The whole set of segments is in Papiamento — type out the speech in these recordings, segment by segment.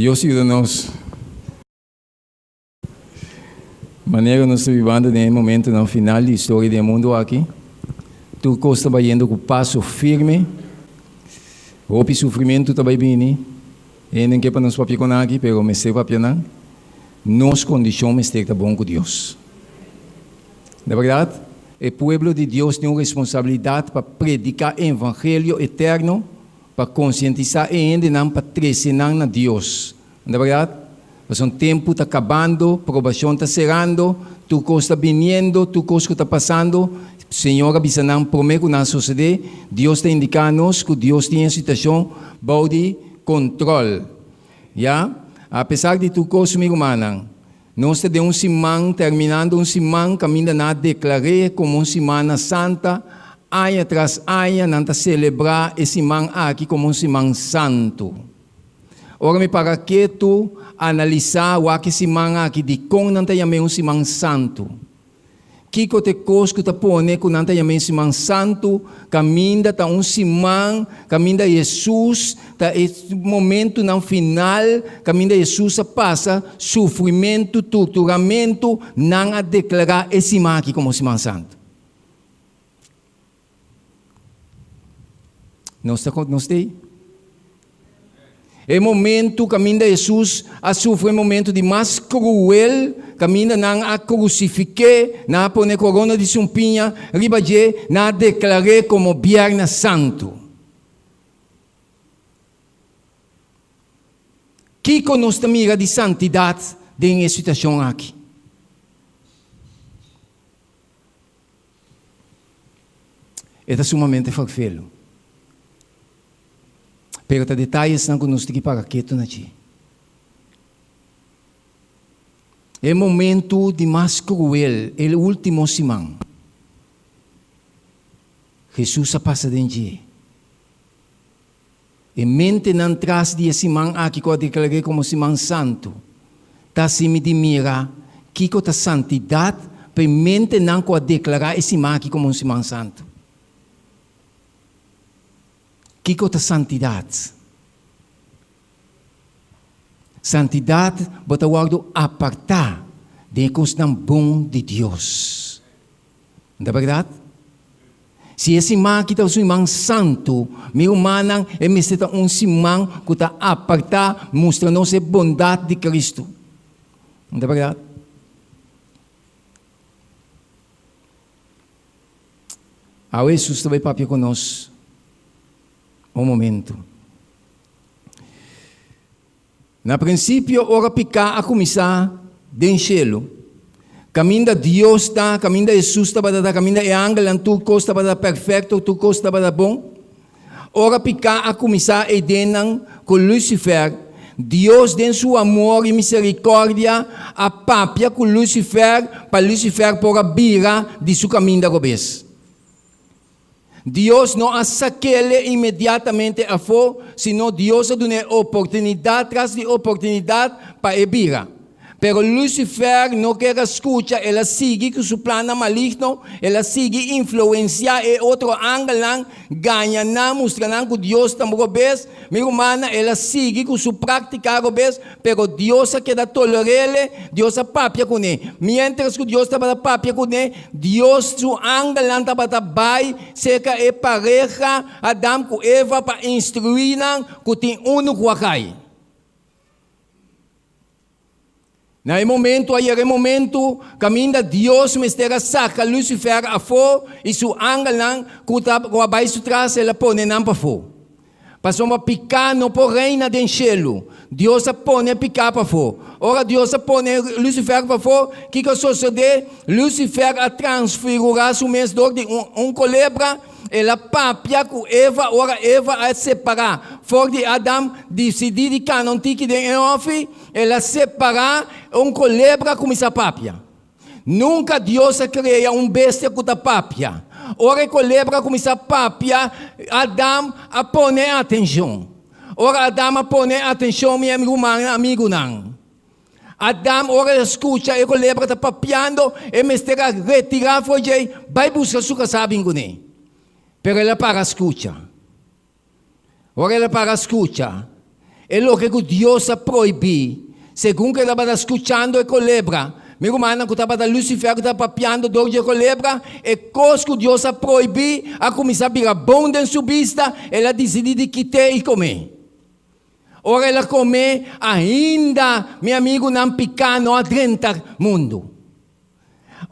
Dios yuda nos. Manera nos ta bibando den e momentonan final di historia di e mundu aki, tur kos ta bayendo ku paso firme, hopi sufrimentu ta bai bini, hende ke pa nos papia kon aki, pero mester papia nan, nos kondishon mester ta bon ku Dios. Na bèrdat, e pueblo di Dios tin un responsabilidat pa prediká e evangelio eterno, pa konsientisá e hendenan pa trese nan na Dios. Na bèrdat, pasobra tempu ta kabando, probashon ta serando, tur kos ta biniendo, tur kos ku ta pasando, Señor a bisa nan promé ku nan sosodé, Dios ta indiká nos ku Dios tin e situashon bou di kontròl. Ya, apesar di tur kos, mi rumannan, nos ta den un siman, terminando un siman kaminda nan a deklar'é komo un Simana Santa, aña tras aña nan ta selebrá e siman aki komo un siman santu. Ora mi para ketu analisá wak e siman aki dikon nan ta yam'é un siman santu. Kiko ta e kos ku ta pone ku nan ta yam'é siman santu? Kaminda ta un siman kaminda Hesus ta e momentunan final kaminda Hesus a pasa sufrimentu, torturamentu, nan a deklará e siman aki komo siman santu. Nos ta nos ta ei. E momento kaminda Hesus a sufri e momento di mas kruel, kaminda nan a krusifik'é, nan a pone korona di sumpiña riba dje, nan a deklar'é komo Bièrnè Santu. Kiko nos ta mira di santidat den e situashon aki? E ta sumamente farfelu. Pero ta detayesnan ku nos tin ki para ketu na dje. E momentu di mas kruel, e ultimo siman, Hesus a pasa den dje. E mentenan tras di e siman aki ku a deklar'é komo Siman Santu ta hasi mi di mira kiko ta santidat pa e mentenan ku a deklará e siman aki komo un Siman Santu. Kiko ta santidat? Santidat bo ta wòrdu apartá den e kosnan bon di Dios. No ta bèrdat? Si e siman aki ta un siman santu, mi rumannan, e mester ta un siman ku ta apartá, mustra nos e bondat di Kristu. No ta bèrdat? Awe Hesus ta bai papia ku nos un momentu. Na prinsipio ora piká a kuminsá den shelu, kaminda Dios ta, kaminda Hesus tabata ta, kaminda e angelnan, tur kos tabata perfekto, tur kos tabata bon. Ora piká a kuminsá ei den nan ku Lucifer, Dios den su amor i miserikòrdia a papia ku Lucifer pa Lucifer por a bira di su kaminda robes. Dios no a sak'ele inmediatamente afó, sino Dios a dun'é oportunidat tras di oportunidat pa e bira. Pero Lucifer no ker a skucha, el a sigui ku su plannan maligno, el a sigui influensiá e otro angelnan, gaña nan, mustra nan ku Dios ta robes. Mi rumannan, el a sigui ku su práktika robes, pero Dios a keda toler'ele, Dios a papia kuné. Miéntras ku Dios tabata papia kuné, Dios su angelnan tabata bai serka e pareha Adam ku Eva pa instruí nan ku tin unu ku a kai. Na e momentu a yega e momentu kaminda Dios mester a saka Lucifer afó i su angelnan ku ta ku a bai su tras el a pone nan pafó. Pasobra piká no por reina den shelu. Dios a pone piká pafó. Ora Dios a pone Lucifer pafó, kiko a sosodé? Lucifer a transfigurá su mes dor di un un kolebra. El a papia ku Eva ora Eva a separá for di Adam, disidí di kana un tiki den e hòfi. El a separá un kolebra a kuminsá papia. Nunka Dios a krea un bestia ku ta papia. Ora e kolebra a kuminsá papia, Adam a pone atenshon. Ora Adam a pone atenshon, mi rumannan, amigunan, Adam ora el a skucha e kolebra ta papiando, e mester a retirá for djei, bai buska su kasá bin kuné. Pero el a para skucha. Ora el a para skucha. E loke ku Dios a prohibí. Segun ku e tabata skuchando e kolebra, mi rumannan ku tabata Lucifer ku tabata papiando dor di e kolebra, e kos ku Dios a prohibí a kuminsá bira bon den su bista, el a disidí di kit'é i kom'é. Ora el a kom'é, ainda mi amigunan piká no a drenta mundu.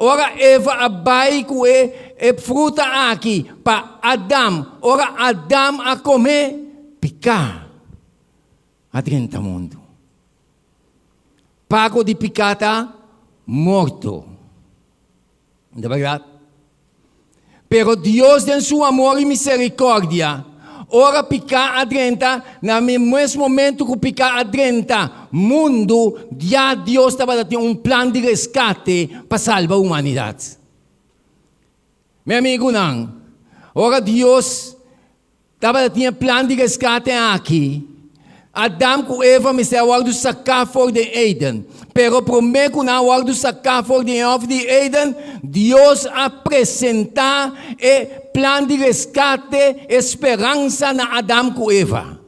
Ora Eva a bai ku e e fruta aki pa Adam, ora Adam a kome, piká a drenta mundu. Pago di piká ta morto. Ta bèrdat? Pero Dios den su amor i misericordia, ora piká a drenta, na mi mes momento ku piká a drenta mundu, ya Dios tabata tin un plan di reskate pa salba humanidat. Mi amigunan, ora Dios Tabata tin e plan di reskate aki. Adam ku Eva mester a wòrdu saká for den Eden. Pero promé ku nan a wòrdu saká for den e hòfi di Eden, Dios a presentá e plan di reskate, e speransa na Adam ku Eva.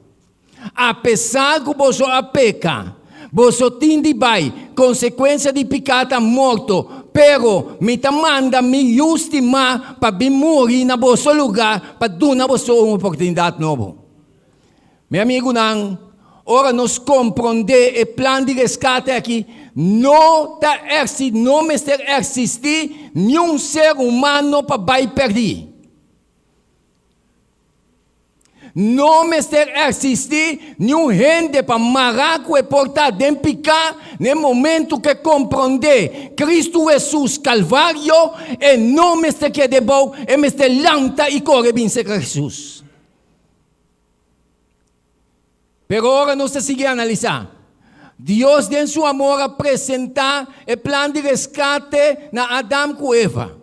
Apesar ku boso a peka, boso tin di bai, konsekuensia di piká ta morto, pero mi ta manda mi Yu stimá pa bin muri na boso lugá pa duna boso un oportunidat nobo. Mi amigunan, ora nos komprondé e plan di reskate aki, no ta no mester eksistí niun ser humano pa bai pèrdí. No mester eksistí niun hende pa mará ku e por ta den piká na e momentu ku e komprondé Kristu Hesus Kalvario, e no mester keda ebou, e mester lanta i kore bin serka Hesus. Pero ora nos ta sigui analisá, Dios den su amor a presentá e plan di reskate na Adam ku Eva.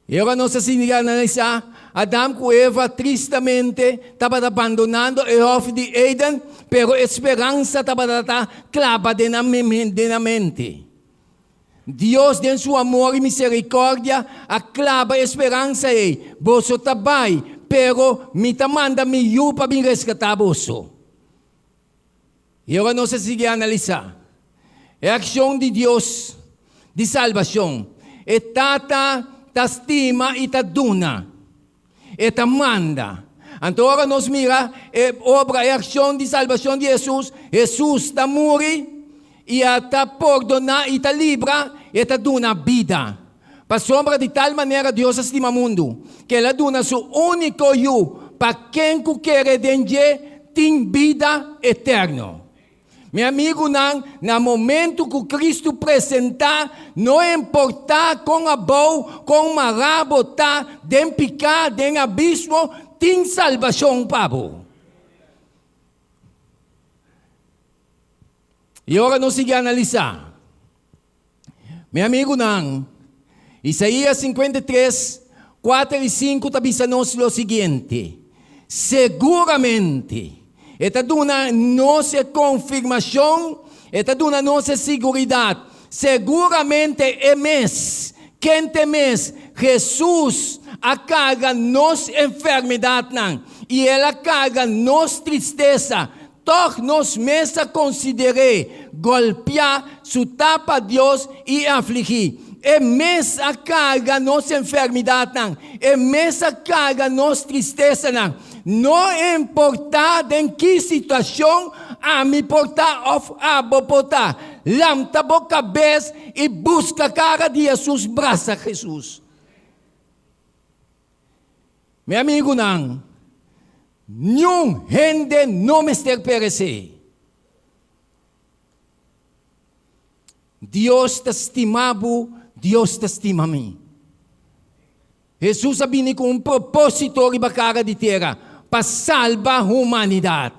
I ora nos a sinti analisá, Adam ku Eva tristamente tabata bandonando e hòfi di Eden, pero e speransa tabata ta klaba den nan den nan mente. Dios den su amor i miserikòrdia a klaba e speransa ei, Boso ta bai, pero mi ta manda mi Yu pa bin reskatá boso. I ora nos a sigui analisá e akshon di Dios di salbashon, e Tata ta stima i ta duna, e ta manda. Anto ora nos mira e obra, e akshon di salbashon di Hesus, Hesus ta muri i a ta pordoná i ta libra, e ta duna bida. Pasobra di tal manera Dios a stima mundu, ku el a duna su úniko Yu, pa ken ku kere den dje tin bida eterno. Mi amigunan, na momentu ku Kristu presentá, no importá kon abou, kon mará bo ta den piká, den abismo, tin salbashon pa bo. I ora nos sigui analisá. Mi amigunan, Isaías 53, 4 i 5 ta bisa nos lo siguiente, Seguramente e ta duna nos e konfirmashon, e ta duna nos e siguridat, seguramente e mes, ken t'e mes? Hesus a karga nos enfermedatnan i el a karga nos tristesa. Tòg nos mes a konsider'é gòlpiá, sutá pa Dios i afligí. E mes a karga nos enfermidatnan, e mes a karga nos tristesanan. No importá den ki situashon ami por ta òf abo por ta, lanta bo kabes i buska kara di Hesus, brasa Hesus. Mi amigunan, niun hende no mester peresé. Dios ta stima bo, Dios ta stima mi. Hesus a bini ku un propósito riba kara di tera, pa salba humanidat.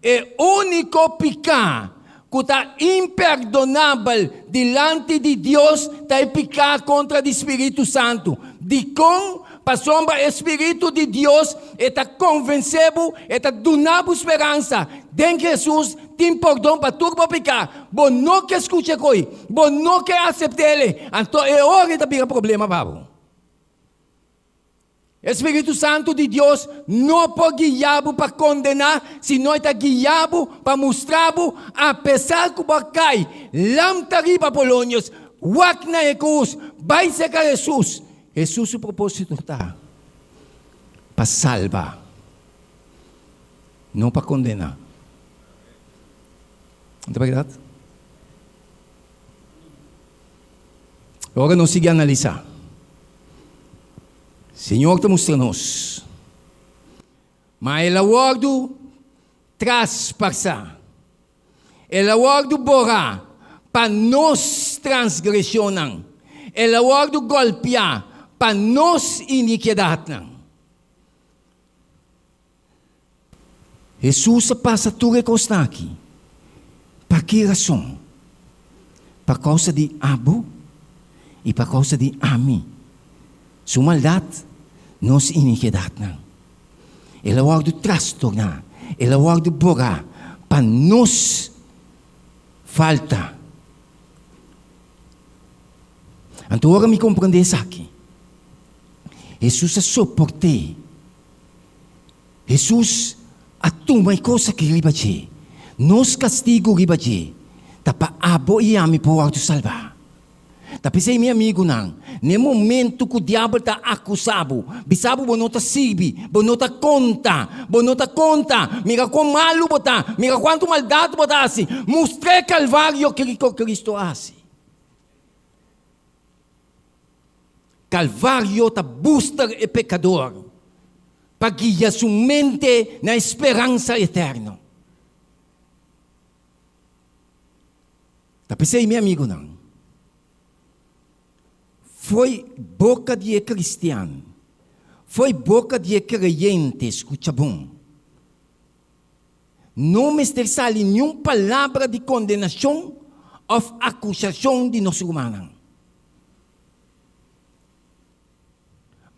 E úniko piká ku ta imperdonabel dilanti di Dios ta e piká kontra di spiritu santu. Dikon? Pasobra e spiritu di Dios e ta konvensé bo, e ta duna bo speransa. Den Hesus tin pordon pa tur bo piká. Bo no ke skucha e koi, bo no ke asept'é, anto e ora e ta bira problema pa bo. E Spiritu Santu di Dios no por guia bo pa kondená, sino e ta guia bo pa mustra bo, apesar ku bo a kai, lamta riba Polonius, wak na e krus, bai serka Hesus. Hesus su propósito ta pa salba, no pa kondená. No ta bèrdat? Ora nos sigui analisá, Señor ta mustra nos, ma el a wòrdu traspasá, el a wòrdu borá pa nos transgreshonnan, el a wòrdu gòlpiá pa nos inikidatnan. Hesus a pasa tur e kosnan aki. Pa ki rason? Pa kousa di abo i pa kousa di ami. Su maldat, nos inikidatnan. El a wòrdu trastorná, el a wòrdu borá pa nos falta. Anto ora mi komprendé esaki, Hesus a soport'é. Hesus a tuma e kos aki riba dje. Nos kastigu riba dje ta pa abo i ami por wòrdu salbá. Ta p'esei, mi amigunan, na e momentu ku diabel ta akusá bo, bisa bo bo no ta sirbi, bo no ta konta, bo no ta konta, mira kon malu bo ta, mira kuantu maldat bo ta hasi, mustr'é Kalvario kiko Kristu a hasi. Calvario ta buster e pecador pa guia su mente na e speransa eterno. Ta p'esei, mi amigonan, fo'i boca di e cristian, fo'i boca di e creyente, scucha bon, no mester sali niun palabra di condenacion of acusacion di nos rumannan.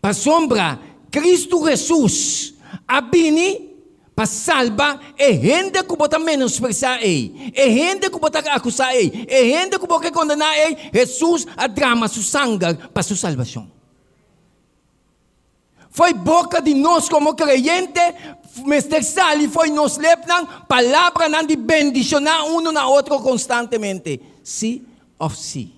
Pasobra Kristu Hesus a bini pa salba e hende ku bo ta menospresá ei, e hende ku bo ta akusá ei, e hende ku bo ke kondená ei, Hesus a drama su sanger pa su salbashon. Fo'i boka di nos komo kreyente mester sali fo'i nos lepnan palabranan di bendishoná unu na otro konstantemente, sí òf sí.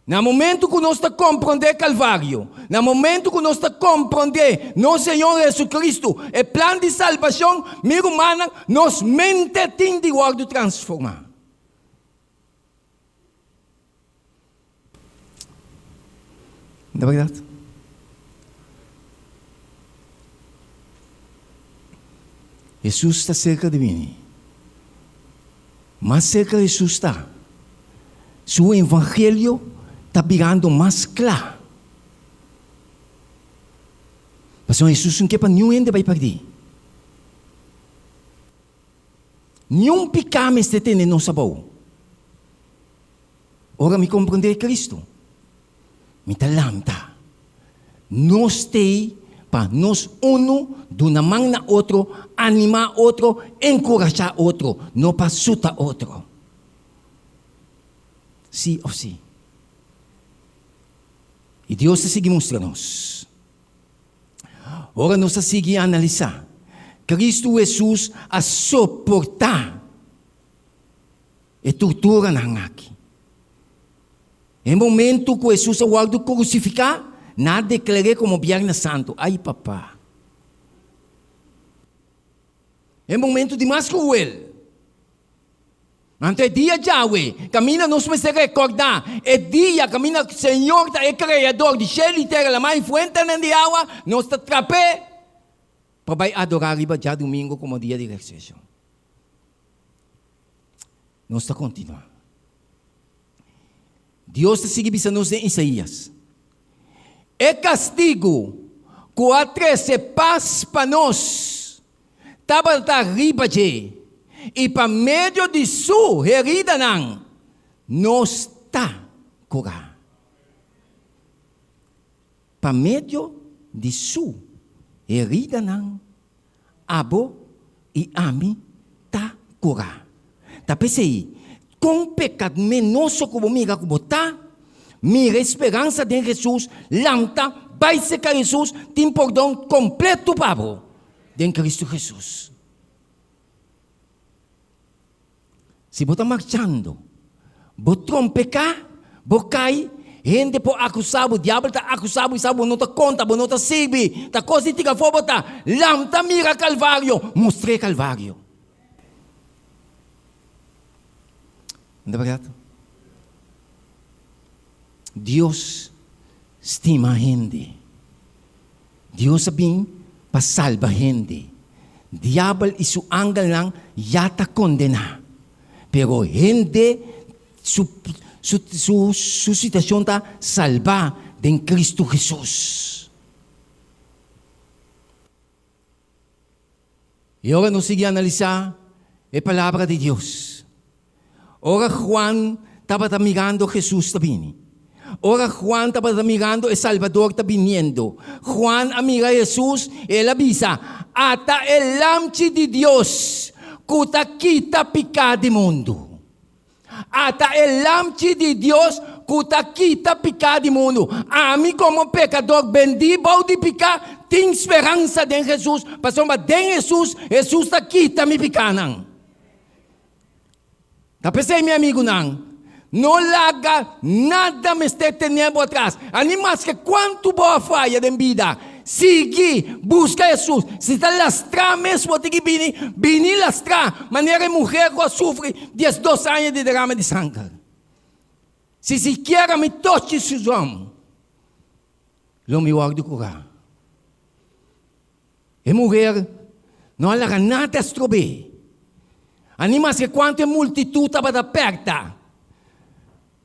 Na momento ku nos ta komprondé Kalvario, na momento ku nos ta komprondé nos Señor Jesucristo, e plan di salbashon, mi rumannan, nos mente tin di wòrdu transformá. No ta bèrdat? Hesus ta serka di bini. Mas serka Hesus ta, su evangelio ta birando mas kla. Pasobra Hesus no ke pa niun hende bai pèrdí. Niun piká mester tene nos abou. Ora mi komprondé Kristu, mi ta lanta. Nos t'ei pa nos unu duna man na otro, animá otro, enkurashá otro, no pa suta otro. Sí òf sí? I Dios ta sigui mustra nos. Ora nos ta sigui analisá, Kristu Hesus a soportá e torturanan aki. E momento ku Hesus a wòrdu krusifiká, nan a deklar'é komo Bièrnè Santu. Ai papá! E momento di mas kruel. Anto e dia djawe, kaminda nos mester rekordá e dia kaminda Señor ta e Kreador di shelu i tera, lamá i fuentenan di awa, nos ta trap'é pa bai adorá riba djadumingu komo dia di resurrekshon. Nos ta kontinuá. Dios ta sigui bisa nos den Isaías, E kastigu ku a trese pas pa nos tabata riba dje, i pa medio di su heridanan nos ta kurá. Pa medio di su heridanan Abo i ami ta kurá. Ta p'esei, kon pekadmenoso ku bo mira ku bo ta, Mira e speransa den Hesus, lanta, bai serka Hesus, tin pordon kompleto pa bo den Kristu Hesus. Si bo ta marchando, bo trompeká, bo kai, hende por akusá bo, diabel ta akusá bo i sa bo no ta konta, bo no ta sirbi, ta kos di tira afó bo ta. Lanta mira Kalvario, mustr'é Kalvario. No ta bèrdat? Dios stima hende. Dios a bin pa salba hende. Diabel i su angelnan ya ta kondená. Pero hende su su su su situashon ta salbá den Kristu Hesus. I ora nos sigui analisá e Palabra di Dios, ora Juan tabata mirando Hesus ta bini, ora Juan tabata mirando e Salbador ta biniendo, Juan a mira Hesus i el a bisa, Ata e Lamchi di Dios ku ta kita piká di mundu. Ata e Lamchi di Dios ku ta kita piká di mundu. Ami komo pekador bendí bou di piká tin speransa den Hesus, pasobra den Hesus, Hesus ta kita mi pikánan. Ta p'esei, mi amigunan, no laga nada mester tene bo atras. Ani maske kuantu bo a faya den bida, Sigui buska Hesus. Si ta lastrá mes bo tin ki bini, bini lastrá, manera e muher ku a sufri diesdos aña di derame di sanger. Si sikiera mi tochi su zòm, lo mi wòrdu kurá. E muher no a laga nada strob'é. Ani maske kuantu e multitut tabata pèrta.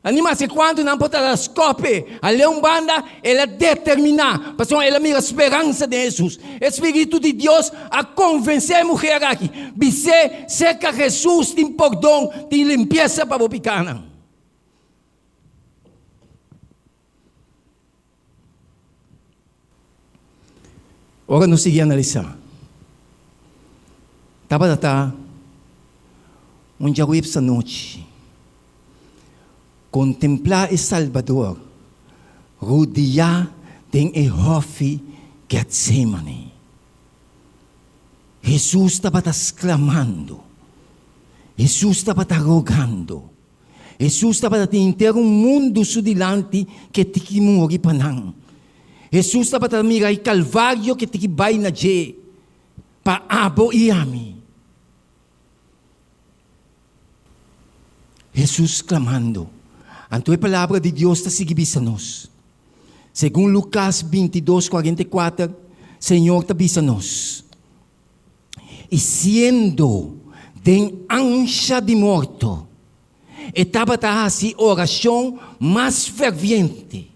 Ani maske kuantu nan por ta skope al'é un banda, el a determiná, pasobra el a mira speransa den Hesus. E spiritu di Dios a konvensé e muher aki, bis'é, Serka Hesus tin pordon, tin limpiesa pa bo pikánan. Ora nos sigui analisá, tabata ta un djaweps anochi. Kontemplá e Salbador rudiá den e hòfi Gètsemane. Hesus tabata sklamando. Hesus tabata rogando. Hesus tabata tin henter un mundu su dilanti ke tiki muri pa nan. Hesus tabata mira e Kalvario ke tiki bai na dje pa abo i ami. Hesus klamando. Anto e Palabra di Dios ta sigui bisa nos. Segun Lukas 22, 44, Señor ta bisa nos, I siendo den ansha di morto, e tabata hasi orashon mas ferviente.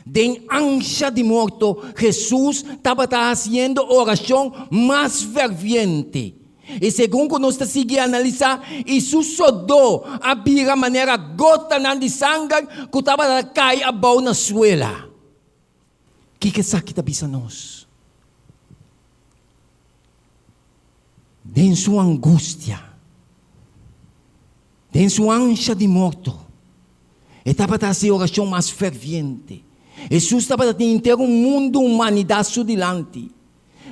Den ansha di morto, Hesus tabata hasiendo orashon mas ferviente. I segun ku nos ta sigui analisá, i su sodó a bira manera gotanan di sanger ku tabata kai abou na suela. Kiko esaki ta bisa nos? Den su angustia, den su ansha di morto, e tabata hasi orashon mas ferviente. Hesus tabata tin henter un mundu humanidat su dilanti.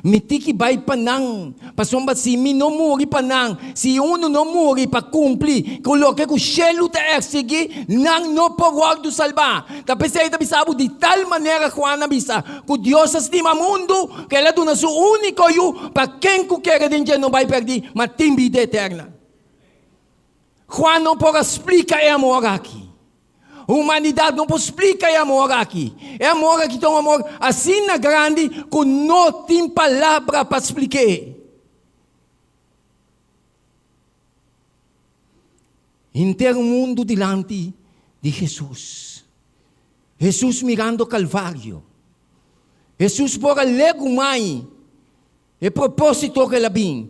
Mi tin ki bai pa nan, pasobra si mi no muri pa nan, si unu no muri pa kumpli ku loke ku shelu ta eksigí, nan no por wòrdu salbá. Ta p'esei ta bisa bo di tal manera, Juan a bisa, ku Dios a stima mundu, ku el a duna su úniko Yu, pa ken ku kere den dje no bai pèrdí, ma tin bida eterna. Juan no por a splika e amor aki. Humanidat no por splika e amor aki. E amor aki ta un amor asina grandi ku no tin palabra pa splik'é. Henter mundu dilanti di Hesus. Hesus mirando Kalvario. Hesus por a legumai e propósito ku el a bin,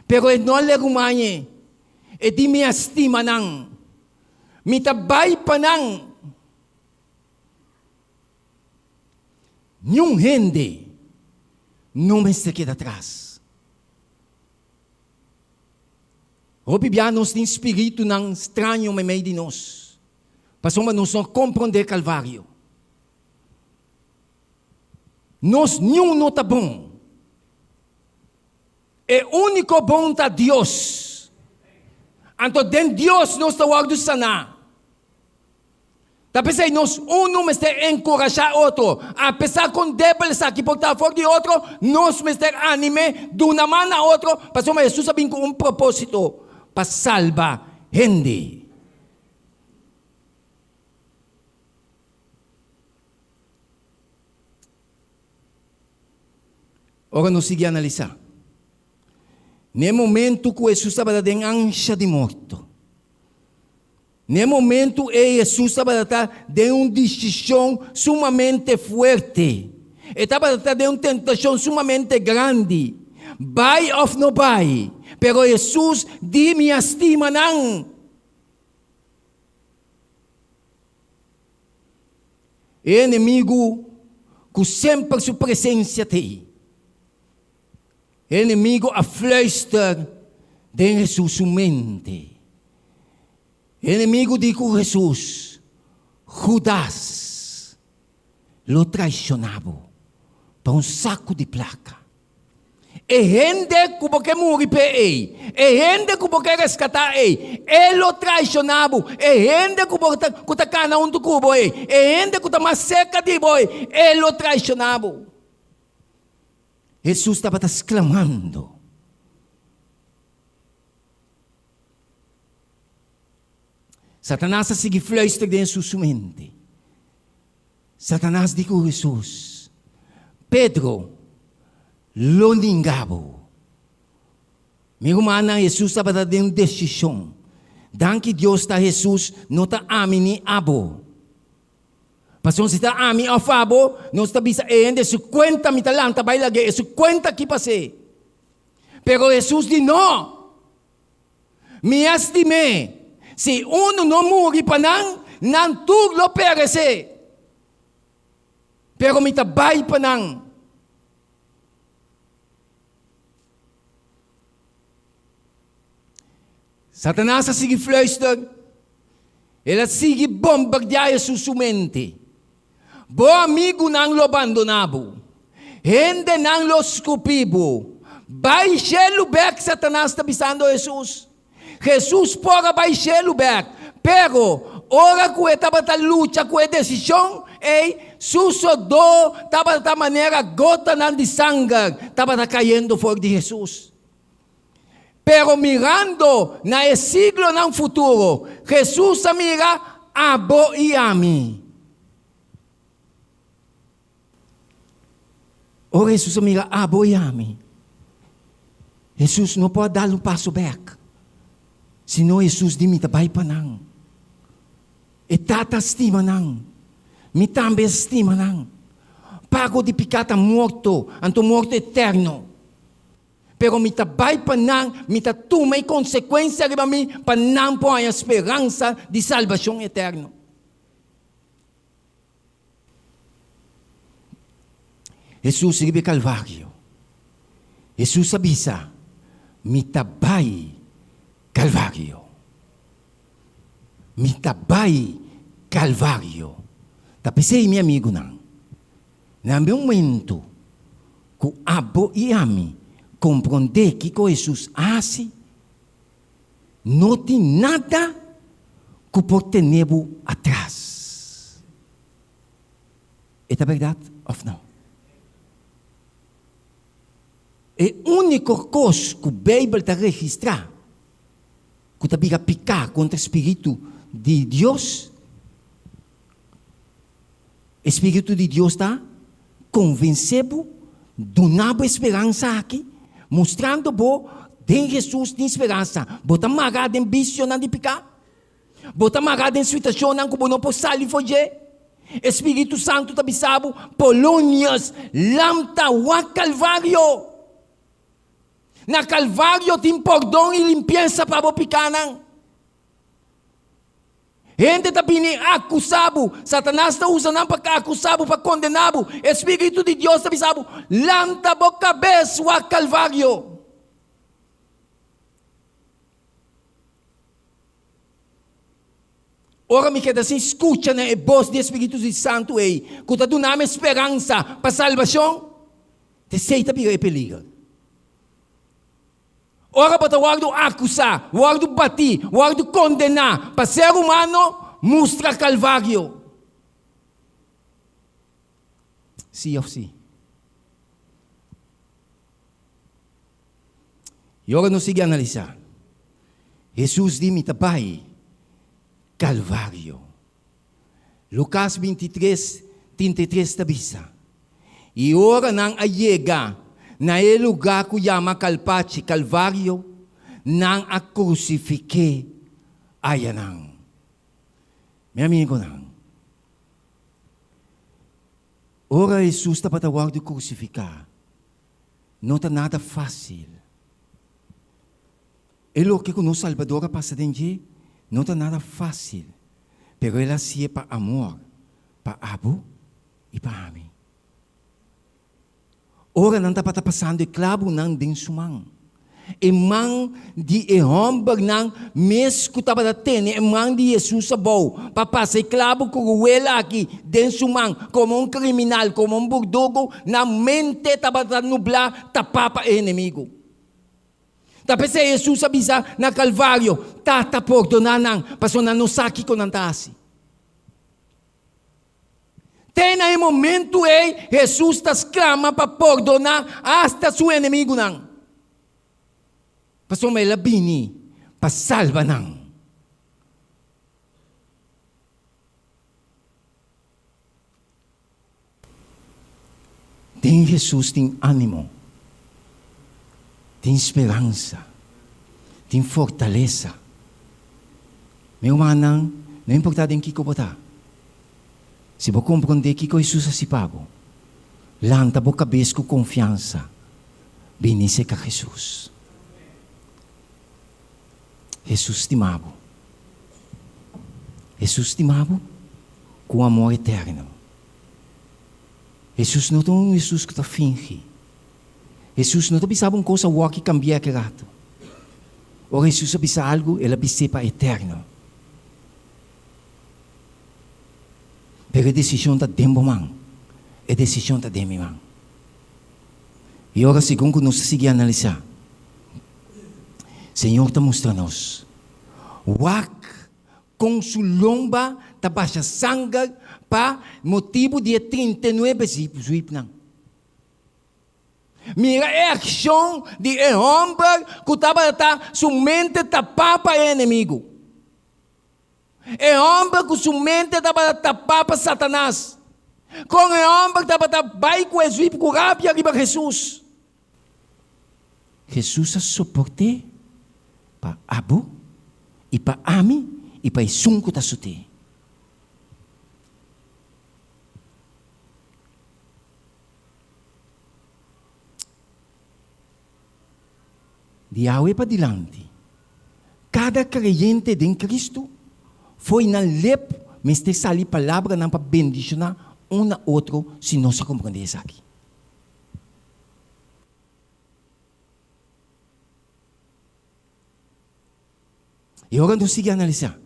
pero e no a legumai e. E di mi a stima nan. Mi ta bai pa nan. Niun hende no mester keda tras. Hopi bia nos tin spiritunan straño meimei di nos. Pasobra nos no komprondé Kalvario. Nos niun no ta bon. E úniko bon ta Dios. Anto den Dios nos ta wòrdu saná. Ta p'esei nos unu mester enkurashá otro. Apesar kon debel esaki por ta for di otro, nos mester anim'é, duna man na otro, pasobra Hesus a bin ku un propósito, pa salba hende. Ora nos sigui analisá, n'e momentu ku Hesus tabata den ansha di morto, n'e momentu ei Hesus tabata ta den un disishon sumamente fuerte. E tabata ta den un tentashon sumamente grandi, bai òf no bai. Pero Hesus di, Mi a stima nan. E enemigu ku semper su presensia t'ei. E enemigu a fluister den Hesus su mente. E enemigu di ku Hesus, Judas lo traishoná bo pa un saku di plaka. E hende ku bo ke muri p'e ei, e hende ku bo ke reskatá ei, e lo traishoná bo. E hende ku bo ta ku ta kana huntu ku bo ei, e hende ku ta mas serka di bo ei, e lo traishoná bo. Hesus tabata sklamando. Satanas a sigui fluister den Hesus su mente. Satanas di ku Hesus, Pedro lo ninga bo. Mi rumannan, Hesus tabata den un desishon. Danki Dios ta Hesus, no ta ami ni abo. Pasobra si ta ami òf abo, nos ta bisa e hende su kuenta mi ta lanta bai lag'é, e su kuenta ki pas'é. Pero Hesus di no! Mi a stim'é. Si unu no muri pa nan, nan tur lo peresé. Pero mi ta bai pa nan. Satanas a sigui fluister. El a sigui bombardiá Hesus su mente. Bo amigunan lo bandoná bo. Hendenan lo skupí bo. Bai shelu bèk, Satanas ta bisando Hesus. Hesus por a bai shelu bèk, pero ora ku e tabata lucha ku e desishon ei, su sodó tabata manera gotanan di sanger tabata kayendo for di Hesus. Pero mirando na e siglonan futuro, Hesus a mira abo i ami. Ora Hesus a mira abo i ami, Hesus no por a dal un paso bek, sino Hesus di mi ta bai pa nan. E Tata stima nan, mi tambe a stima nan. Pago di piká ta morto, anto morto eterno. Pero mi ta bai pa nan, mi ta tuma e konsekuensia riba mi pa nan por haña speransa di salbashon eterno. Hesus riba e Kalvario. Hesus a bisa, Mi ta bai Kalvario. Mi ta bai Kalvario. Ta p'esei, mi amigunan, Na e momento ku abo i ami komprondé kiko Hesus a hasi, no tin nada ku por tene bo atras. E ta bèrdat òf no? E úniko kos ku Beibel ta registrá ku ta bira piká kontra spiritu di Dios, E spiritu di Dios ta konvensé bo, duna bo e speransa aki, mustrando bo den Hesus tin speransa. Bo ta mará den bisionan di piká? Bo ta mará den situashonnan ku bo no por sali for dje? E spiritu santu ta bisa bo, Polonius, lamta, wak Kalvario! Na Kalvario tin pordon i limpiesa pa bo pikánan. Hende ta bini akusá bo. Satanas ta usa nan pa akusá bo, pa kondená bo. E spiritu di Dios ta bisa bo, Lanta bo kabes wak Kalvario. Ora mi keda sin skucha na e bos di e Spiritu di Santu ei ku ta duna mi speransa pa salbashon, t'esei ta bira e peliger. Ora bo ta wòrdu akusá, wòrdu batí, wòrdu kondená pa ser humano, mustra Kalvario. Sí òf sí. I ora nos sigui analisá, Hesus di mi ta bai Kalvario. Lukas 23, 33 ta bisa, I ora nan a yega na e lugá ku yama Kalpachi, Kalvario, nan a krusifik'é ayanan. Mi amigonan, ora Hesus tabata wòrdu krusifiká, No ta nada fácil. E loke ku nos Salbador a pasa den dje no ta nada fácil, pero El a hasié pa amor pa abo i pa ami. Ora nan tabata pasando e klabunan den su man, E man di e hòmbernan mes ku tabata tene e man di Hesus abou pa pasa e klabu kruel aki den su man komo un kriminal, komo un burdugu, nan mente tabata nublá, tapá pa e enemigu. Ta p'esei Hesus a bisa na Kalvario, Tata, pordoná nan, pasobra nan no sa kiko nan ta hasi. Te na e momentu ei, Hesus ta sklama pa pordoná asta su enemigunan, pasobra el a bini pa salba nan. Den Hesus tin ánimo, tin speransa, tin fortalesa. Mi rumannan, no importá den kiko bo ta, si bo komprondé kiko Hesus hasi pa bo, lanta bo kabes ku konfiansa, bini serka Hesus. Hesus stima bo. Hesus stima bo ku amor eterno. Hesus no ta un Hesus ku ta fingi. Hesus no ta bisa bo un kos awor ki kambia ki rato. Ora Hesus a bisa algu, el a bis'é pa eterno. Pero e desishon ta den bo man. E desishon ta den mi man. I ora segun ku nos ta sigui analisá, Señor ta mustra nos, Wak kon su lomba ta basha sanger pa motibu di e 39 zuipnan. Mira e akshon di e hòmber ku tabata su mente tapá pa e enemigu. E hòmber ku su mente tabata tapá pa Satanas. Kon e hòmber tabata bai ku e zuip ku rabia riba Hesus. Hesus a soport'é pa abo i pa ami i pa esun ku ta sut'é. Di awe padilanti, kada kreyente den Kristu fo'i nan lep mester sali palabranan pa bendishoná un na otro si nos a komprondé esaki. I ora nos sigui analisá,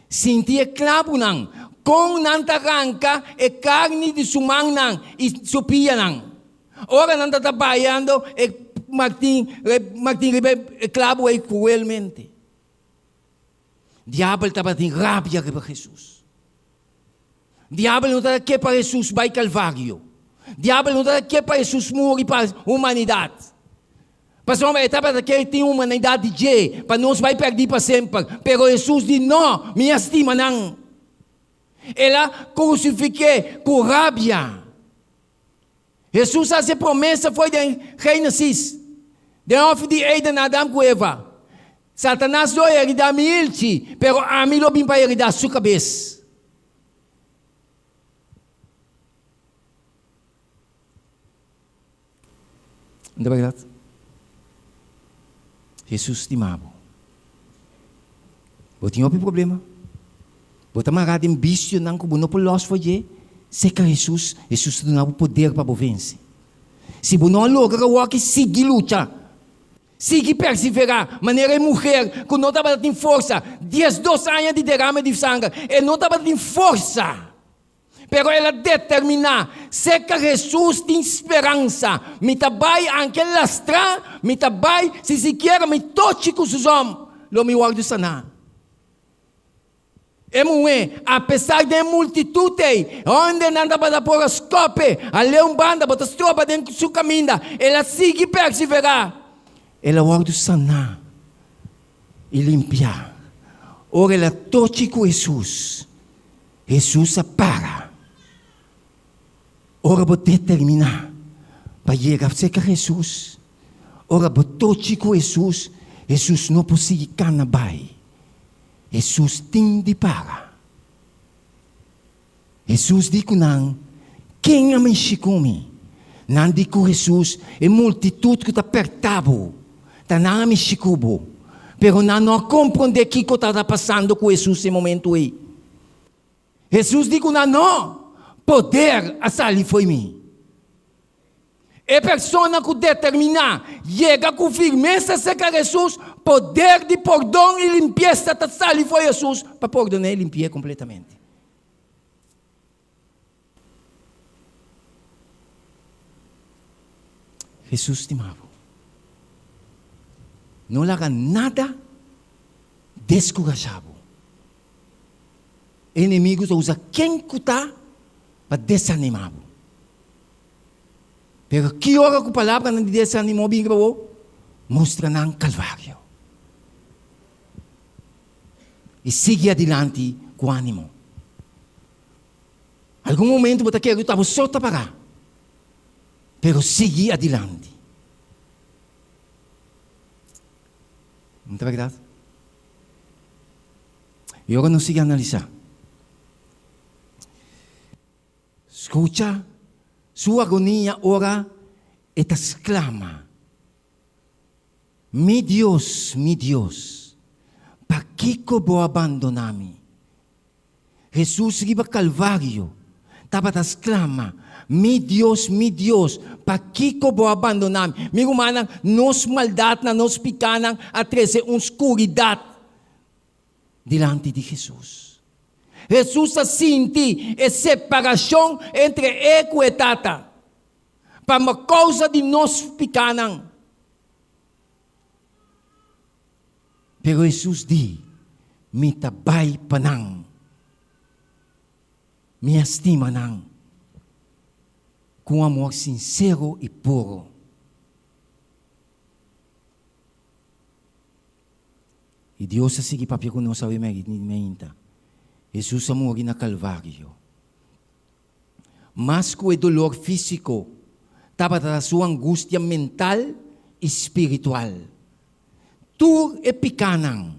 sinti e klabunan, kon nan ta ranka e karni di su mannan i su pianan. Ora nan ta ta bayando e martin, martin riba e klabu ei kruelmente. Diabel tabatin rabia riba Hesus. Diabel no ta ke pa Hesus bai Kalvario. Diabel no ta ke pa Hesus muri pa humanidat. Pasobra e tabata ke tin humanidat di dje, pa nos bai pèrdí pa semper. Pero Hesus di, No, mi a stima nan. El a krusifik'é ku rabia. Hesus a hasi e promesa for den Génesis, den òf di Eden, Adam ku Eva. Satanas lo heridá mi hilchi, pero ami lo bin pa heridá su kabes. No ta bèrdat? Hesus stima bo. Bo tin hopi problema. Bo ta mará den bisionan ku bo no por lòs for dje. Seka Hesus, Hesus ta duna bo poder pa bo vense. Si bo no a logra awor ki sigui lucha. Sigui perseverá, manera e muher ku no tabata tin forsa, 12 aña di derame di sanger, e no tabata tin forsa. Pero el a determiná, Serka Hesus tin speransa. Mi ta bai anke lastrá, mi ta bai, si sikiera mi tochi ku su zòm, lo mi wòrdu saná. E muhé, apesar den e multitut ei, hòndenan tabata por a skòp'e, a leu un banda, bo ta stroba den su kaminda, el a sigui perseverá. El a wòrdu saná i limpiá. Ora el a tochi ku Hesus, Hesus a para. Ora bo determiná pa yega serka Hesus, ora bo tochi ku Hesus, Hesus no por sigui kana bai. Hesus tin di para. Hesus di ku nan, Ken a mishi ku mi? Nan di ku Hesus, E multitut ku ta pèrtá bo, ta nan a mishi ku bo. Pero nan no a komprondé kiko tabata pasando ku Hesus e momentu ei. Hesus di ku nan, No, poder a sali fo'i mi. E persona ku determiná yega ku firmesa serka Hesus, poder di pordon i limpiesa ta sali for Hesus pa pordon'é i limpi'é kompletamente. Hesus stima bo. No laga nada deskurashá bo. E enemigu ta usa ken ku ta pa desanimá bo. Pero ki ora ku palabranan di desanimo bin riba bo, mustra nan Kalvario. I sigui adilanti ku animo. Algun momento bo ta kere ku ta bo so ta pará, pero sigui adilanti. No ta bèrdat? I ora nos sigui analisá. Skucha su agonia ora e ta sklama, Mi Dios, mi Dios, pakiko bo a bandoná mi? Hesus riba Kalvario tabata sklama, Mi Dios, mi Dios, pakiko bo a bandoná mi? Mi rumannan, nos maldatnan, nos pikánan a trese un skuridat dilanti di Hesus. Hesus a sinti e separashon entre e ku e Tata pa kousa di nos pikánan. Pero Hesus di, Mi ta bai pa nan. Mi a stima nan ku un amor sinsero i puro. I Dios a sigui papia ku nos awe meinta. Hesus a muri na Kalvario. Mas ku e dolor físiko, tabata su angustia mental i spiritual. Tur e pikánan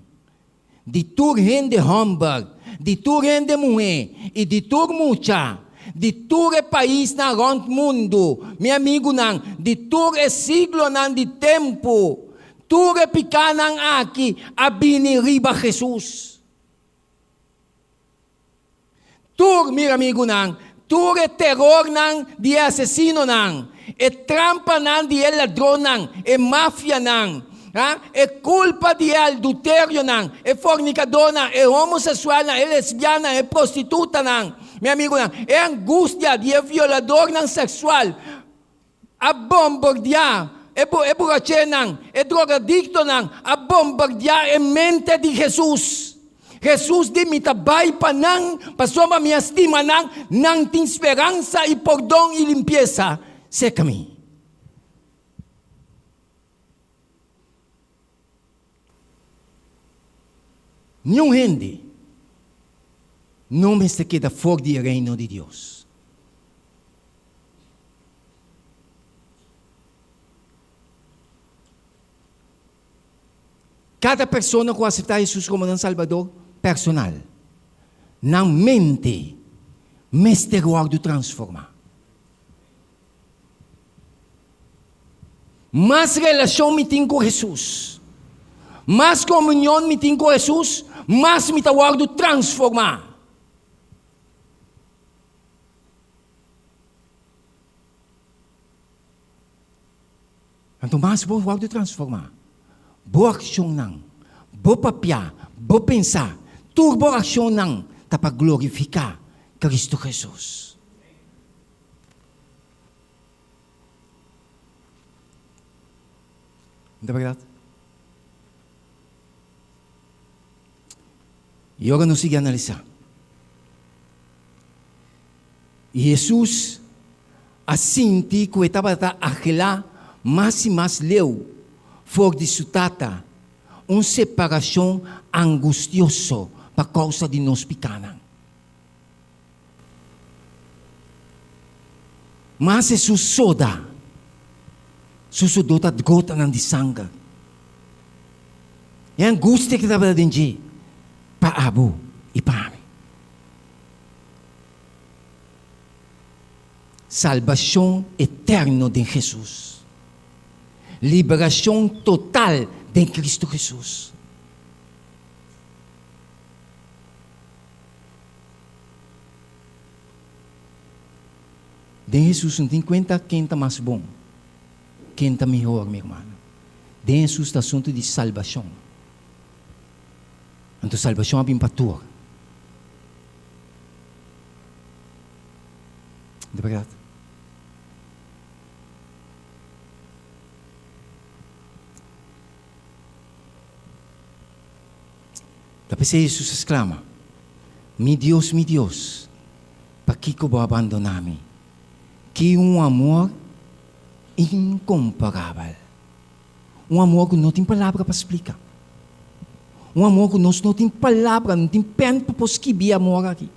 di tur hende hòmber, di tur hende muhé i di tur mucha, di tur e paisnan rònt mundu, mi amigunan, di tur e siglonan di tempu, Tur e pikánan aki a bini riba Hesus. Tur, mi amigunan, tur e terornan di e asesinonan, e trampanan di e ladronnan, e mafianan, e kulpa di e alduterionan, e fornikadónan, e homoseksualnan, e lesbiannan, e prostitutanan, mi amigunan, e angustia di e violadornan seksual, A bombardiá e e burachenan, e drogadiktonan, a bombardiá e mente di Hesus. Hesus di, Mi ta bai pa nan, pasobra mi a stima nan, nan tin speransa i pordon i limpiesa serka mi. Niun hende no mester keda for di e Reino di Dios. Kada persona ku aseptá Hesus komo nan Salbador personal, nan mente mester wòrdu transformá. Mas relashon mi tin ku Hesus, mas komunion mi tin ku Hesus, mas mi ta wòrdu transformá. Anto mas bo wòrdu transformá. Bo akshonnan, bo papiá, bo pensá, tur bo akshonnan ta pa glorifiká Kristu Hesus. No ta bèrdat? I ora nos sigui analisá, Hesus a sinti ku e tabata agelá mas i mas leu for di su Tata, un separashon angustioso pa kousa di nos pikánan. Mas Hesus soda, su sodó ta gotanan di sanger. E angustia ku tabata den dje pa abo i pa ami. Salbashon eterno den Hesus. Liberashon total den Kristu Hesus. Den Hesus no tin kuenta ken ta mas bon, ken ta mihor, mi hermano. Den Hesus ta asuntu di salbashon. Anto salbashon a bin pa tur. Di bèrdat. Ta p'esei Hesus a sklama, Mi Dios, mi Dios, pakiko bo a bandoná mi? Ki un amor inkomparabel! Un amor ku no tin palabra pa splika. Un amor ku nos no tin palabra, no tin pèn pa por skibi e amor aki.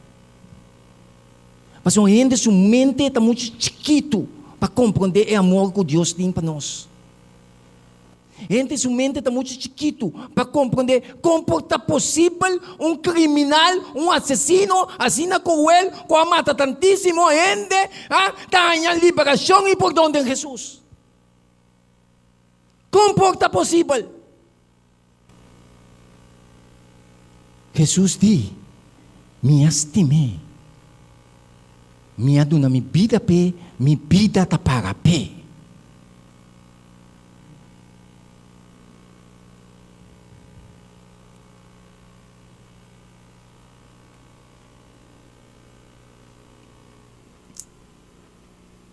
Pasobra un hende su mente ta muchu chikitu pa komprondé e amor ku Dios tin pa nos. Hende su mente ta muchu chikitu pa komprondé kon por ta posibel un kriminal, un asesino asina kruel ku a mata tantísimo hende, ta haña liberashon i pordon den Hesus. Kon por ta posibel? Hesus di, Mi a stim'é. Mi a duna mi bida p'e, mi bida ta para p'e.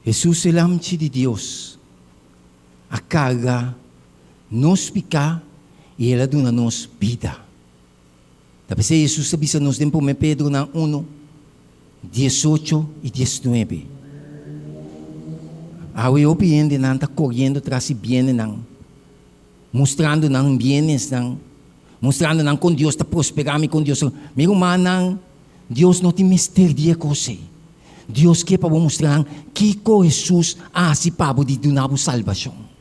Hesus e Lamchi di Dios a karga nos piká i el a duna nos bida. Ta p'esei Hesus a bisa nos den Promé Pedronan unu, diesocho i diesnuebe, Awe hopi hendenan ta koriendo tras di bienenan, mustrando nan bienesnan, mustrando nan kon Dios ta prosperá mi, kon Dios ta. Mi rumannan, Dios no tin mester di e kos ei. Dios ke pa bo mustra nan kiko Hesus a hasi pa bo di duna bo salbashon.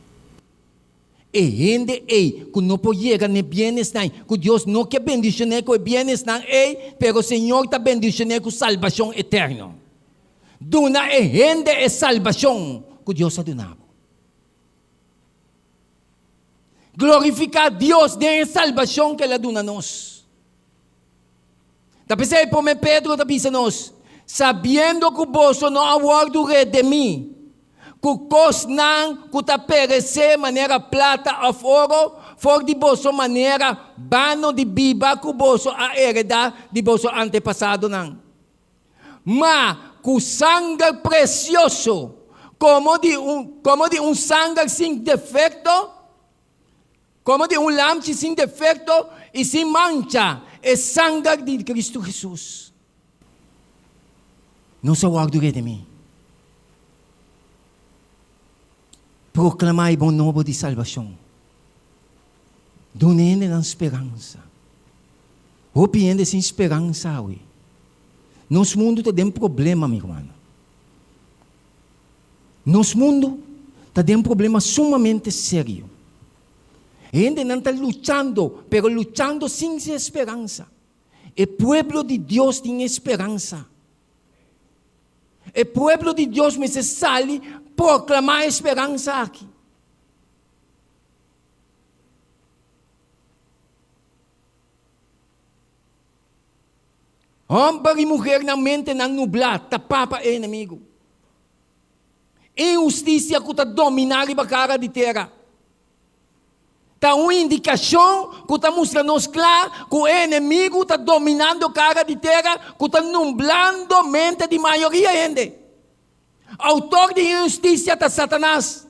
E hende ei ku no por yega n'e bienesnan, ku Dios no ke bendishon'é ku e bienesnan ei, pero Señor ta bendishon'é ku salbashon eterno. Duna e hende e salbashon ku Dios a duna bo. Glorifiká Dios den e salbashon ku el a duna nos. Ta p'esei promé Pedro ta bisa nos, Sabiendo ku boso no a wòrdu redemí ku kosnan ku ta peresé manera plata òf oro for di boso manera bano di biba ku boso a heredá di boso antepasadonan, ma ku sanger presioso, komo di un komo di un sanger sin defekto, Komo di un lamchi sin defekto i sin mancha, e sanger di Kristu Hesus. Nos a wòrdu redimí. Proklamá e bon nobo di salbashon. Duna hendenan speransa. Hopi hende sin speransa awe. Nos mundu ta den problema, mi rumannan. Nos mundu ta den problema sumamente serio. Hendenan ta luchando, pero luchando sin speransa. E pueblo di Dios tin e speransa. E pueblo di Dios mester sali proclama e speransa aki. Homber i muhernan mentenan nublá, tapá pa e enemigu. Inhustisia ku ta dominá riba kara di tera. Ta un indikashon ku ta mustra nos kla ku e enemigu ta dominando kara di tera ku ta numblando mente di mayoria hende. Outor di inhustisia ta Satanas.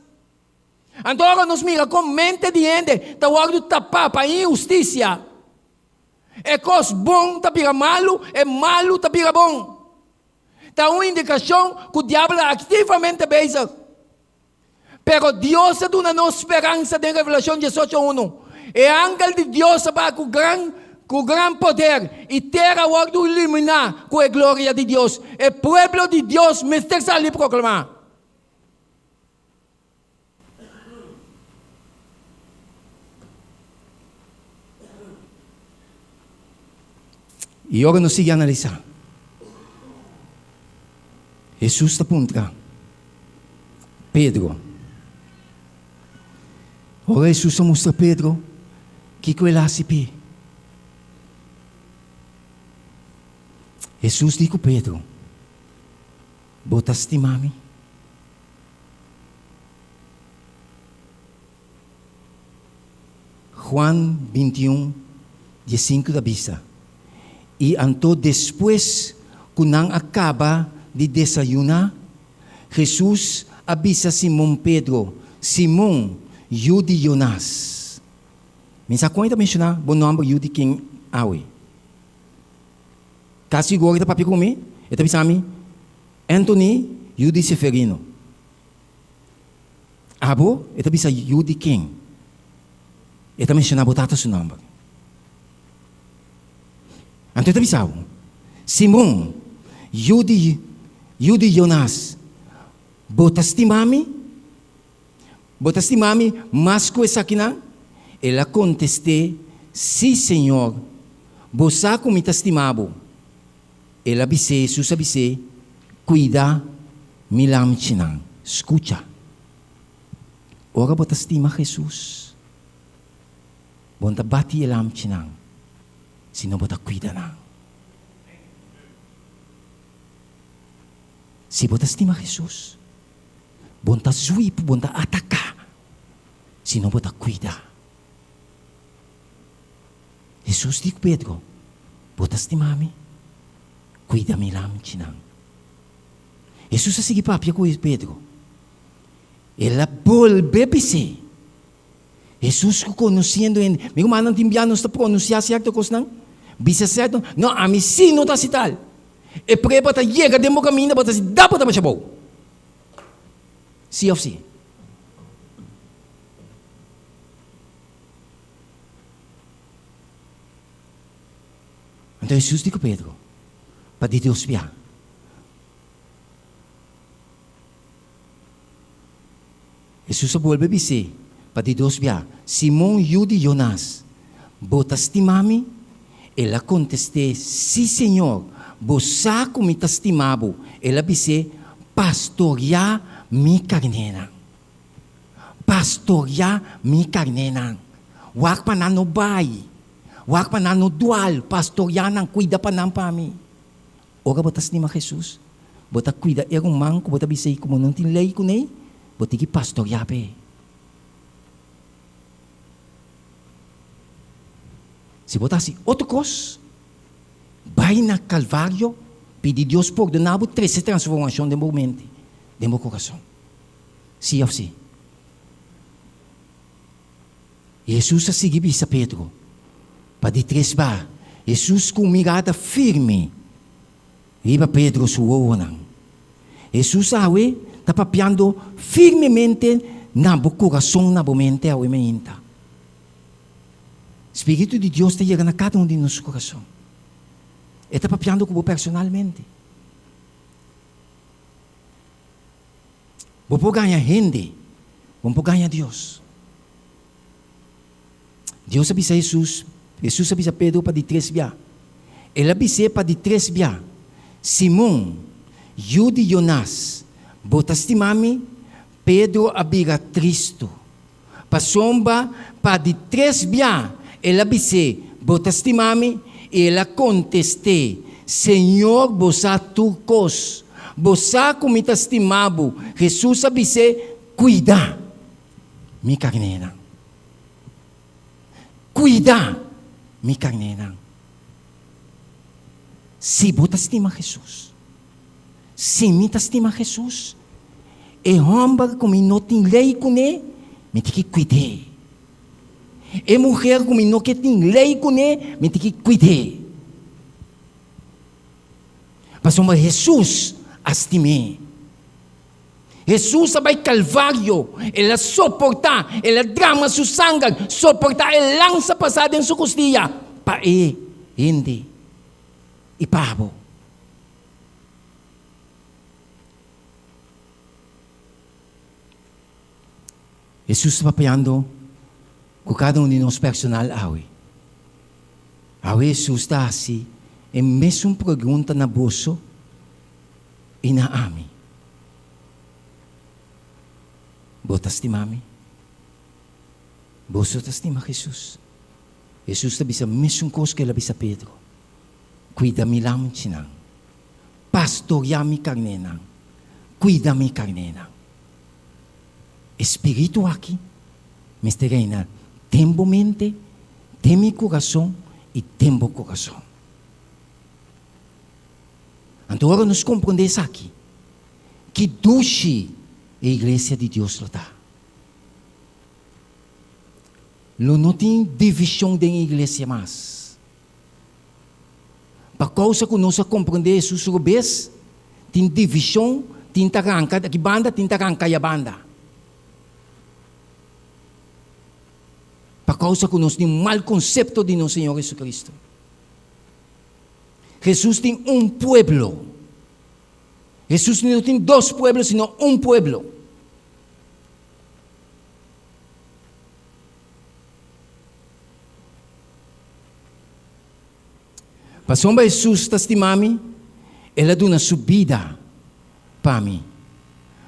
Anto ora nos mira kon mente di hende ta wòrdu tapá pa inhustisia, e kos bon ta bira malu, e malu ta bira bon. Ta un indikashon ku diabel ta aktivamente bezig. Pero Dios a duna nos speransa den Revelashon diesocho unu. E angel di Dios a baha ku gran ku gran poder, i tera a wòrdu iluminá ku e gloria di Dios. E pueblo di Dios mester sali proklamá. I ora nos sigui analisá, Hesus ta puntra Pedro. Ora Hesus a mustra Pedro kiko el a hasi p'e, Hesus di ku Pedro, Bo ta stima mi? Juan 21, diesinku ta bisa, I anto despues ku nan a kaba di desayuná, Hesus a bisa Simon Pedro, Simon, yu di Jonas. Mi sa kon e ta menshoná bo nòmber yu di ken awe. Kasi gor e ta papia ku mi, e ta bisa mi, Anthony, yu di Seferino. Abo, e ta bisa yu di ken? E ta menshoná bo tata su nòmber. Anto e ta bisa bo, Simon, yu di yu di Jonas, bo ta stima mi? Bo ta stima mi mas ku esakinan? El a kontest'é, Sí, Señor, bo sa ku mi ta stima bo. El a bis'é, Hesus a bis'é, Kuida mi lamchinan. Skucha. Ora bo ta stima Hesus, bo no ta bati e lamchinan, sino bo ta kuida nan. Si bo ta stima Hesus, bo no ta zwip, bo no ta ataká, sino bo ta kuida. Hesus di ku Pedro, Bo ta stima mi? Kuida mi lamchinan. Hesus a sigui papia ku Pedro. El a bolbe bis'é. Hesus ku konosiendo hende, mi rumannan tin bia nos ta pronunsiá sierto kosnan, bisa sierto, no, ami sí no ta hasi tal. E prueba ta yega den bo kaminda, bo ta hasi da bo ta basha bou. Sí òf sí? Anto Hesus di ku Pedro, Pa di Dios bia. Hesus a bolbe bis'é, Pa di dos bia, Simon, yu di Jonas, bo ta stima mi? El a kontest'é, Sí, Señor, bo sa ku mi ta stima bo. El a bis'é, Pastoriá mi karnénan. Pastoriá mi karnénan. Wak pa nan no bai. Wak pa nan no dual. Pastoriá nan, kuida pa nan pa mi. Ora bo ta stima Hesus, bo ta kuida e ruman ku bo ta bisa ei ku bo no tin lei kuné, bo tin ki pastoriá p'e. Si bo ta hasi otro kos, bai na Kalvario, pidi Dios pordoná bo, trese transformashon den bo mente, den bo kurason. Sí òf sí? Hesus a sigui bisa Pedro pa di tres ba. Hesus ku un mirada firme riba Pedro su wowonan. Hesus awe ta papiando firmemente na bo kurason, na bo mente awe mainta. Spiritu di Dios ta yega na kada un di nos kurason. E ta papiando ku bo personalmente. Bo por gaña hende, bo no por gaña Dios. Dios a bisa Hesus, Hesus a bisa Pedro pa di tres bia. El a bis'é pa di tres bia, Simon, yu di Jonas, bo ta stima mi? Pedro a bira tristu, pasobra pa di tres bia el a bis'é, Bo ta stima mi? I el a kontest'é, Señor, bo sa tur kos. Bo sa ku mi ta stima bo. Hesus a bis'é, Kuida mi karnénan. Kuida mi karnénan. Si bo ta stima Hesus, si mi ta stima Hesus, e hòmber ku mi no tin lei kuné, mi tin ki kuid'é. E muher ku mi no ke tin lei kuné, mi tin ki kuid'é. Pasobra Hesus a stim'é. Hesus a bai Kalvario, el a soportá, el a drama su sanger, soportá e lansa pasá den su kustia pa e hende i pa bo. Hesus ta papiando ku kada un di nos personal awe. Awe Hesus ta hasi e mesun pregunta na boso i na ami. Bo ta stima mi? Boso ta stima Hesus? Hesus ta bisa mesun kos ku el a bisa Pedro, Kuida mi lamchinan, pastoreá mi karnénan, kuida mi karnénan. E spiritu aki mester reina den bo mente, den mi kurason i den bo kurason. Anto ora nos komprondé esaki, ki dushi e iglesia di Dios lo ta! Lo no tin divishon den e iglesia mas. Pa kousa ku nos a komprondé Hesus robes, tin divishon, tin ta ranka aki banda, tin ta ranka aya banda. Pa kousa ku nos tin un mal konsepto di nos Señor Jesucristo. Hesus tin un pueblo. Hesus no tin dos pueblo, sino un pueblo. Pasobra Hesus ta stima mi, el a duna su bida pa mi.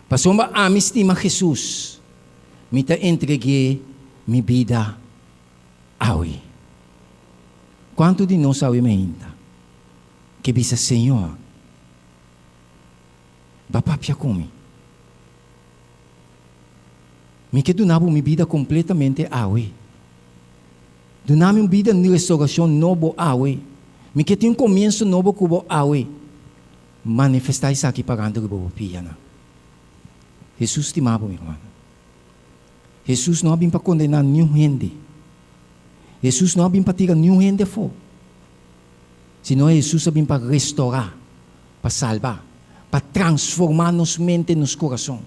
Pasobra ami stima Hesus, mi ta entreg'é mi bida awe. Kuantu di nos awe mainta ke bisa, Señor, ba papia ku mi. Mi ke duna bo mi bida kompletamente awe. Duna mi un bida di restaurashon nobo awe. Mi ke tin un komienso nobo ku bo awe. Manifestá esaki parando riba bo pianan. Hesus stima bo, mi rumannan. Hesus no a bin pa kondená niun hende. Hesus no a bin pa tira niun hende afó. Sino Hesus a bin pa restourá, pa salba, pa transformá nos mente, nos kurason.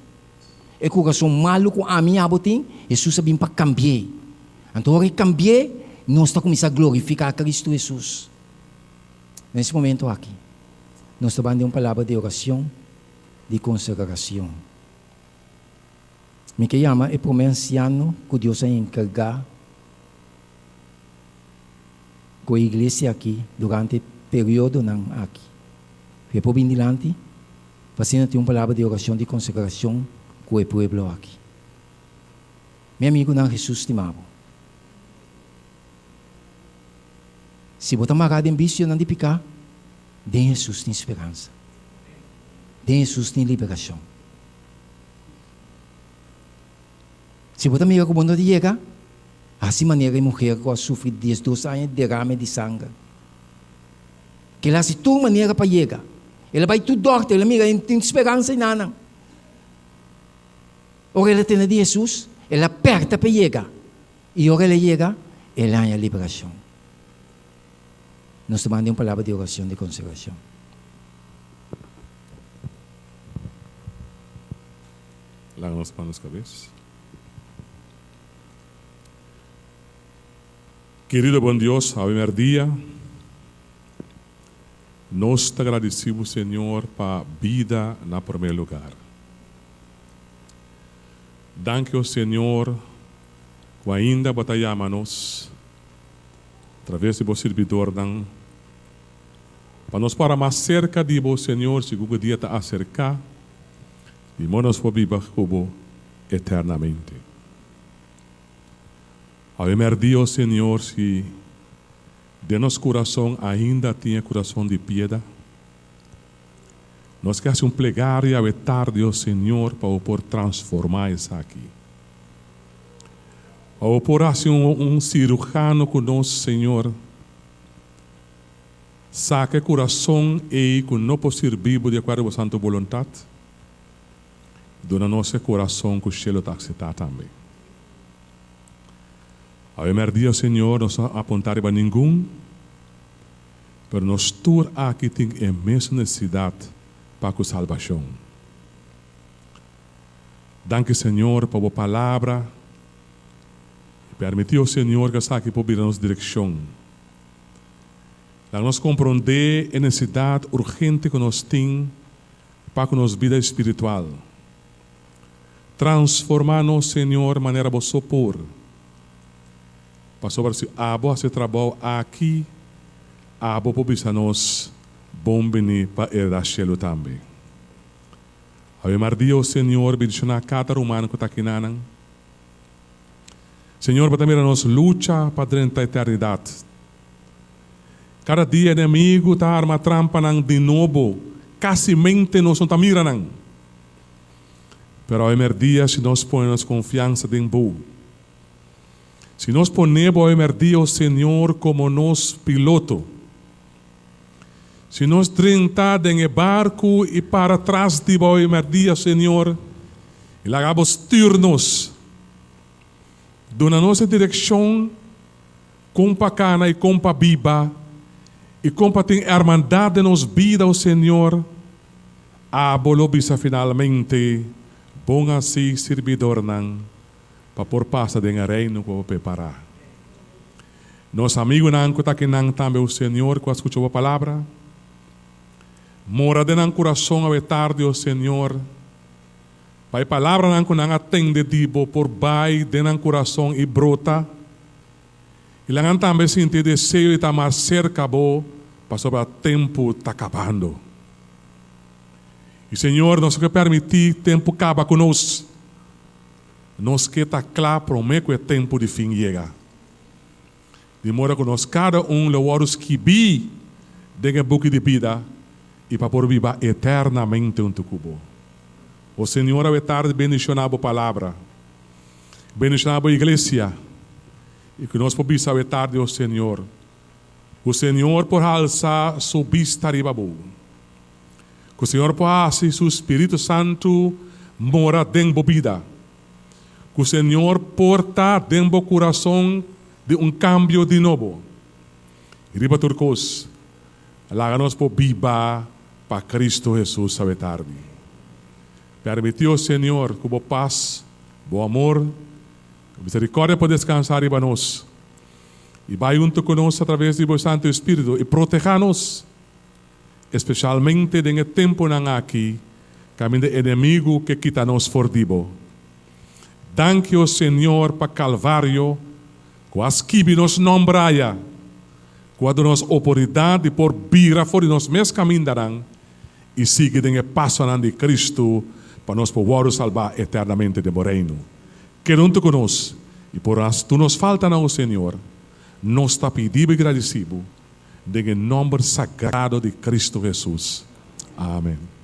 E kurason malu ku ami i abo tin, Hesus a bin pa kambi'é. Anto ora e kambi'é, nos ta kuminsá glorifiká Kristu Hesus. Na es momento aki, nos ta ban den un palabra di oracion di konsagrashon. Mi ke yama e promé ansiano ku Dios a enkargá ku e iglesia aki durante e periodonan aki. E por bin dilanti pa asina tin un palabra di oracion di consagracion cu e pueblo aki. Mi amigunan, Jesus stima bo. Si bo ta mará den bicionan di picá, den Jesus tin speransa. Den Jesus tin liberacion. Si bo ta mira cu bo no ta yega, haci manera e muher cu a sufri diesdos aña di derame di sanger. Kel a hasi tur manera pa yega. El a bai tur dòkter, el a mira e tin speransa i nanan. Ora el a tende di Hesus, el a pèrta pa e yega. I ora el a yega, el a haña liberashon. Nos ta manda un palabra di orashon di konsolashon. Laga nos pon nos kabes. Kerido bon Dios, awe merdia nos ta gradisi bo Señor pa bida na prome lugar. Danki o Señor ku ainda bo ta yama nos traves di bo sirbidornan pa nos para mas serka di bo Señor segun ku dia ta aserka di modo nos por biba ku bo eternamente. Awe merdi, o Señor, si den nos kurason ainda tin e kurason di pieda, nos ke hasi un plegaria awe tardi, o Señor, pa bo por transformá esaki. Pa Bo por hasi un cirujano ku nos, Señor. Saka e kurason ei ku no por sirbi Bo di akuerdo ku Bo santu boluntat. Duna nos e kurason ku shelu ta akseptá tambe. Awe mèrdia, Señor, nos no a apuntá riba ningun, pero nos tur aki tin e mesun nesesidat pa ku salbashon. Danki, Señor, pa Bo Palabra, i permití, o Señor, ku esaki por bira nos direkshon. Laga nos komprondé e nesesidat urgente ku nos tin pa ku nos bida espiritual. Transformá nos, Señor, manera Bo so por. Pasobra si Abo hasi e trabou aki, Abo por bisa nos, Bon bini pa heredá shelu tambe. Awe mardia, o Señor, bendishoná kada ruman ku ta akinanan. Señor, Bo ta mira nos lucha pa drenta eternidat. Kada dia enemigu ta arma trampanan di nobo, kasimente nos no ta mira nan. Pero awe merdia si nos pone nos konfiansa den Bo, si nos pone Bo awe merdia, o Señor, komo nos piloto, si nos drenta den e barku i para tras di Bo awe merdia, Señor, i laga Bo stür nos, duna nos e direkshon, Kon pa kana i kon pa biba i kon pa tin hermandat den nos bida, o Señor, Abo lo bisa finalmente, Bon hasi, sirbidornan, pa por pasa den e reino ku Bo prepará. Nos amigunan ku ta akinan tambe, o Señor, ku a skucha Bo palabra, mora den nan kurason awe tardi, o Señor, pa e palabranan ku nan a tende di Bo por bai den nan kurason i brota. I laga nan tambe sinti e deseo di ta mas serka bo pasobra tempu ta kabando. I Señor, nos no ke permití tempu kaba ku nos. Nos ke ta kla promé ku e tempu di fin yega. Di moda ku nos kada un lo wòrdu skibí den e buki di bida i pa por biba eternamente huntu ku bo. O Señor, awe tardi bendishoná bo palabra. Bendishoná bo iglesia i ku nos por bisa awe tardi, O Señor, ku Señor por halsa Su bista riba bo, ku Señor por hasi Su Spiritu Santu mora den bo bida, ku Señor por ta den bo kurason di un kambio di nobo. I riba tur kos, laga nos por biba pa Kristu Hesus awe tardi. Permití, o Señor, ku bo pas, bo amor, bo miserikòrdia por deskansá riba nos, i bai huntu ku nos atraves di bo Santu Espíritu i protehá nos, espeshalmente den e tempunan aki kaminda e enemigu ke kita nos for di bo. Danki, o Señor, pa Kalvario, ku a skibi nos nòmber aya, ku a duna nos oportunidat di por bira for di nos mes kamindanan i sigui den e pasonan di Kristu pa nos por wòrdu salbá eternamente den bo Reino. Keda huntu ku nos, i por as tur nos faltanan, o Señor, nos ta pidi bo i gradisí bo den e nòmber sagrado di Kristu Hesus. Amen.